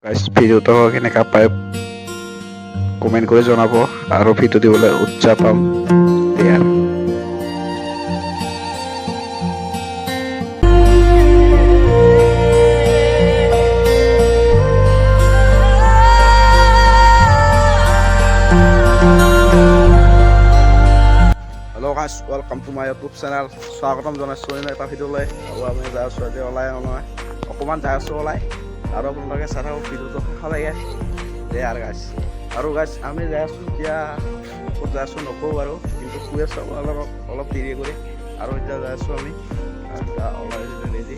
গাইছ, ভিডিঅ'টো কেনেকুৱা পায় কমেণ্ট কৰি জনাব আৰু ভিডিঅ' দিবলৈ উৎসাহ পাম দিয়া। Hello guys, welcome to my YouTube channel. স্বাগতম জনাইছোঁ অন্য এটা ভিডিঅ'লৈ। আৰু আমি যাই আছোঁ আজি ওলাই, নহয়, অকণমান যাই আছোঁ ওলাই। আৰু আপোনালোকে চাই থাকক ভিডিঅ'টো শেষলৈকে দে। আৰু গাইছ, আমি যাই আছোঁ এতিয়া, ক'ত যাই আছোঁ নকওঁ বাৰু, কিন্তু কৈ আছোঁ আপোনালোকক অলপ দেৰি কৰি। আৰু এতিয়া যাই আছোঁ আমি, এতিয়া ওলাই ৰেডি।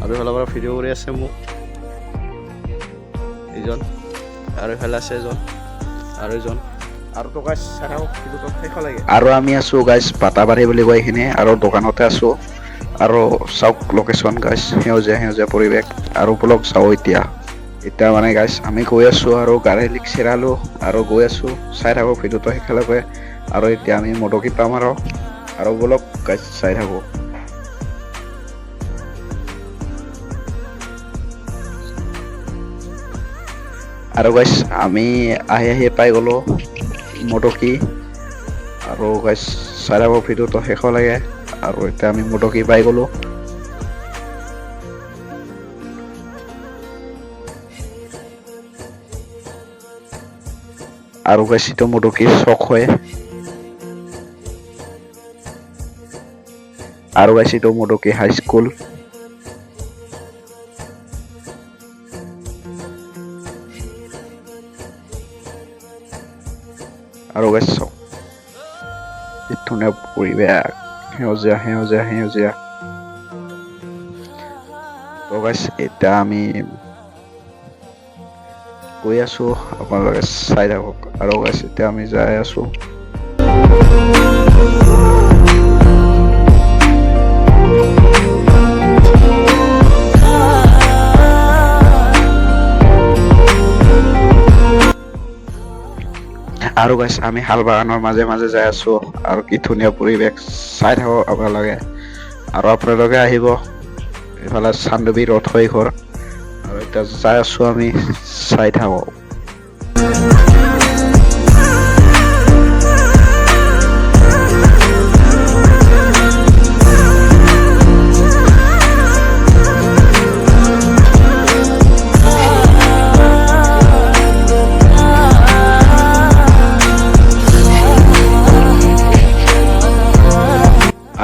আৰু এইফালৰ পৰা ভিডিঅ' কৰি আছে মোক এইজন, আৰু এইফালে আছে এজন আৰু এজন। আৰু তো গাইছ, চাই থাকক ভিডিঅ'টো শেষলৈকে। আৰু আমি আছোঁ গাইছ বাটাবাৰী বুলি কয় এইখিনি, আৰু দোকানতে আছোঁ। আৰু চাওক লোকেশ্যন গাইছ, সেউজীয়া সেউজীয়া পৰিৱেশ। আৰু বলক চাওঁ এতিয়া। এতিয়া মানে গাইছ, আমি গৈ আছোঁ আৰু গাড়ী লিক চেৰালোঁ আৰু গৈ আছোঁ। চাই থাকক ভিডিঅ'টো শেষলৈকে। আৰু এতিয়া আমি মদকী পাম আৰু বলক গাইছ, চাই থাকোঁ। আৰু গাইছ, আমি আহি আহি পাই গ'লোঁ মদকী। আৰু গাইছ, চাই থাকক ভিডিঅ'টো শেষলৈকে। আৰু এতিয়া আমি মদকী পাই গ'লোঁ। আৰু গাইছ, এইটো মদকীৰ চক হয়। আৰু গাইছ, এইটো মদকী হাইস্কুল। আৰু গাইছ, চাওক কি ধুনীয়া পৰিৱেশ, সেউজীয়া সেউজীয়া সেউজীয়া। তো গাইছ, এতিয়া আমি গৈ আছো, আপোনালোকে চাই থাকক। আৰু গাইছ, এতিয়া আমি যাই আছো। আৰু গাইছ, আমি শাল বাগানৰ মাজে মাজে যাই আছো। আৰু কি ধুনীয়া পৰিৱেশ, চাই থাকক আপোনালোকে। আৰু আপোনালোকে আহিব, এইফালে চান্দুবি ৰথ হৈ ঘৰ। আৰু এতিয়া যাই আছো আমি, চাই থাকক।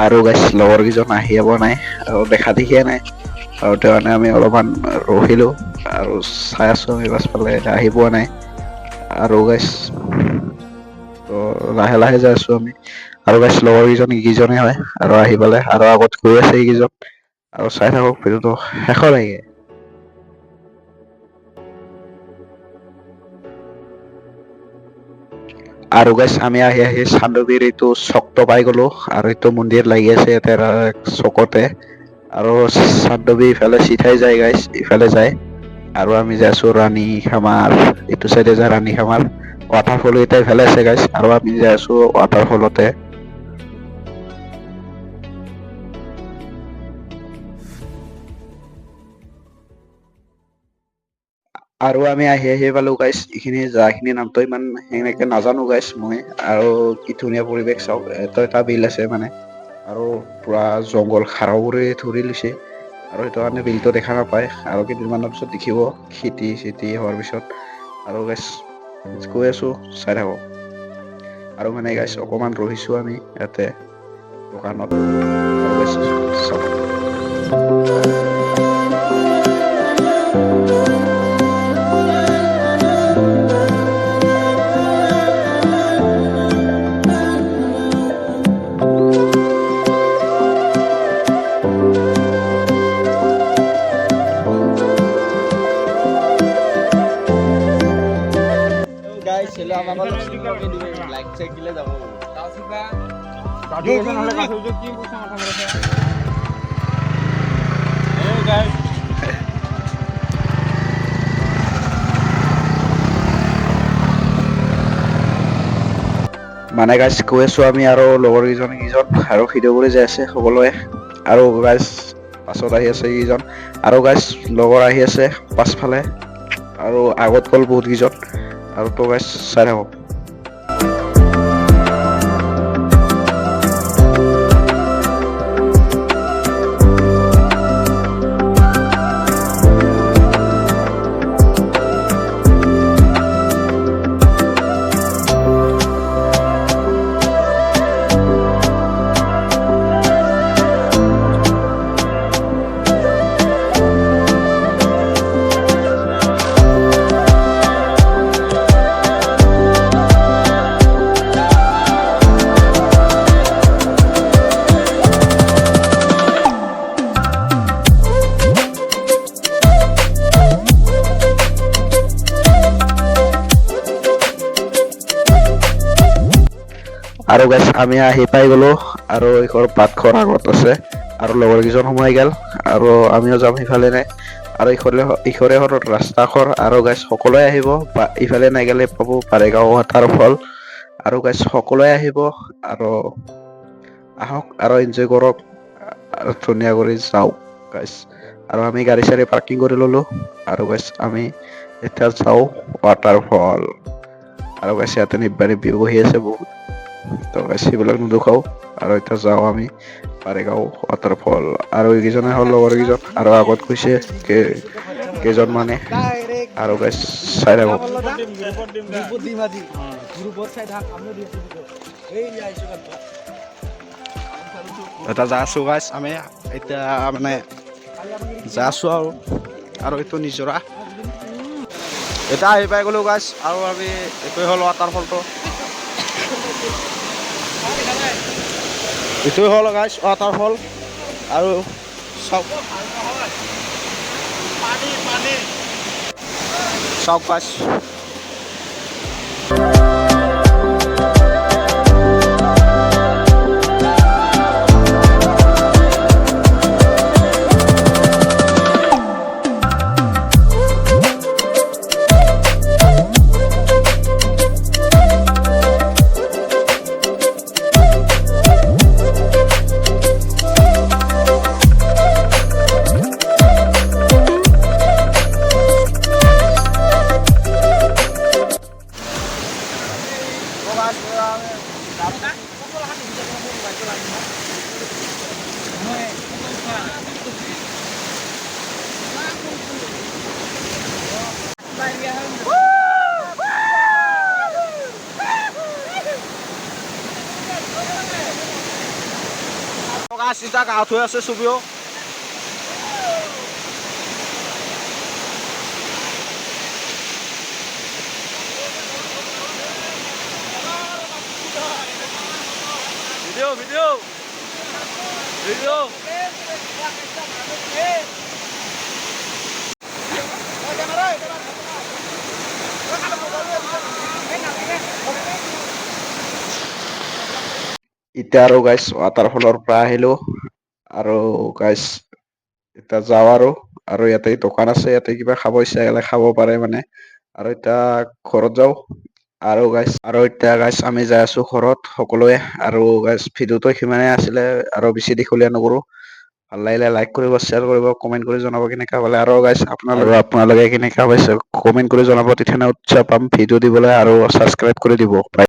আৰু গাইছ, লগৰ কেইজন আহিয়ে পোৱা নাই আৰু দেখা দেখিয়ে নাই। আৰু সেইটো কাৰণে আমি অলপমান ৰখিলোঁ আৰু চাই আছোঁ আমি পাছফালে, আহি পোৱা নাই। আৰু গাইছ, তো লাহে লাহে যাই আছোঁ আমি। আৰু গাইছ, লগৰ কেইজন এইকেইজনে হয় আৰু আহি পালে আৰু আগত গৈ আছে এইকেইজন। আৰু চাই থাকক ভিডিঅ'টো শেষলৈকে। আৰু গাইছ, আমি আহি আহি চান্দুবিৰ এইটো চকটো পাই গলো। আৰু এইটো মন্দিৰ লাগি আছে ইয়াতে চকতে। আৰু চান্দুবি ইফালে চিধাই যায় গাইছ, ইফালে যায়। আৰু আমি যাই আছো ৰাণী খামাৰ, এইটো চাইডে যায় ৰাণী খামাৰ। ৱাটাৰফল এটা ইফালে আছে গাইছ, আৰু আমি যাই আছো ৱাটাৰফলতে। আৰু আমি আহি আহি পালো গাইছ এইখিনি জেগাখিনিৰ নামটো ইমান সেনেকে নাজানো গাইছ মই। আৰু কি ধুনীয়া পৰিৱেশ চাওক, এইটো এটা বিল আছে মানে, আৰু পুৰা জংঘল খাৰবোৰে ধৰি লৈছে। আৰু সেইটো কাৰণে বিলটো দেখা নাপায়, আৰু কেইদিনমানৰ পিছত দেখিব খেতি চেতি হোৱাৰ পিছত। আৰু গাইছ, গৈ আছো, চাই থাকক। আৰু মানে গাইছ, অকণমান ৰহিছো আমি ইয়াতে দোকানত। আৰু গাইছ, চাওক। গাইছ, হেল্ল', আমাক অলপ চিনি দিবে, লাইক চেক দিলে যাব। কি পইচা মাথা মাৰিছে? এই গাইছ। মানে গাইছ, গৈ আছো আমি আৰু লগৰ কেইজন কেইজন, আৰু ভিডিঅ' কৰি যাই আছে সকলোৱে। আৰু গাইছ, পাছত আহি আছে কেইজন। আৰু গাইছ, লগৰ আহি আছে পাছফালে। আৰু আগত গ'ল বহুত কেইজন। আৰু তো গাইছ চাই থাকক। আৰু গাইছ আমি আহি পাই গ'লো আৰু এইখন পাতখৰ আগত আছে আৰু লগৰ কেইজন সোমাই গ'ল আৰু আমিও যাম সিফালে নাই। আৰু ইফালে ইফালে হ'ল ৰাস্তাখৰ। আৰু গাইছ সকলোৱে আহিব বা ইফালে নাই গ'লে পাব বাৰেগাঁও ৱাটাৰফল। আৰু গাইছ সকলোৱে আহিব আৰু আহক আৰু এনজয় কৰক আৰু ধুনীয়া কৰি যাওক গাইছ। আৰু আমি গাড়ী চাড়ী পাৰ্কিং কৰি ল'লো। আৰু গাইছ আমি এতিয়া যাওঁ ৱাটাৰফল। আৰু গাইছ ইয়াতে নিব্বা নিব্বি বহি আছে বহুত। তো গাইছ সেইবিলাক নুদুখাওঁ। আৰু এতিয়া যাওঁ আমি বাৰেগাঁও ৱাটাৰফল। আৰু এইকেইজনে হ'ল লগৰ কেইজন আৰু আগত গৈছে কেইজন মানে। আৰু গাইছ চাই থাকক। গ্ৰুপত দিম। গ্ৰুপত দিম আজি, গ্ৰুপত চাই থাক, আমিও দিম। এই আহিছো। এটা যাই আছোঁ গাইছ আমি এতিয়া, মানে যাই আছোঁ আৰু এইটো নিজৰা। এতিয়া আহি পাই গ'লো গাইছ। আৰু আমি এইটোৱে হ'ল ৱাটাৰফলটো, এইটোৱে হ'ল গাইছ ৱাটাৰফল। আৰু চাওক চাওক গাইছ। গাইছ এতিয়া গা ধুই আছে চবিও। Video' video' video'. এতিয়া আৰু গাইছ ৱাটাৰফলৰ পৰা আহিলো। আৰু গাইছ এতিয়া যাওঁ আৰু ইয়াতে দোকান আছে, ইয়াতে কিবা খাব ইচ্ছা গ'লে খাব পাৰে মানে। আৰু এতিয়া ঘৰত যাওঁ। আৰু গাইছ আৰু এতিয়া গাইছ আমি যাই আছো ঘৰত সকলোৱে। আৰু গাইছ ভিডিঅ'টো সিমানে আছিলে আৰু বেছি দীঘলীয়া নকৰোঁ। ভাল লাগিলে লাইক কৰিব, শ্বেয়াৰ কৰিব, কমেণ্ট কৰি জনাব কেনেকুৱা পালে। আৰু গাইছ আপোনালোকে কেনেকুৱা পাইছে কমেণ্ট কৰি জনাব, তেতিয়া উৎসাহ পাম ভিডিঅ' দিবলৈ। আৰু ছাবস্ক্ৰাইব কৰি দিব। বাই।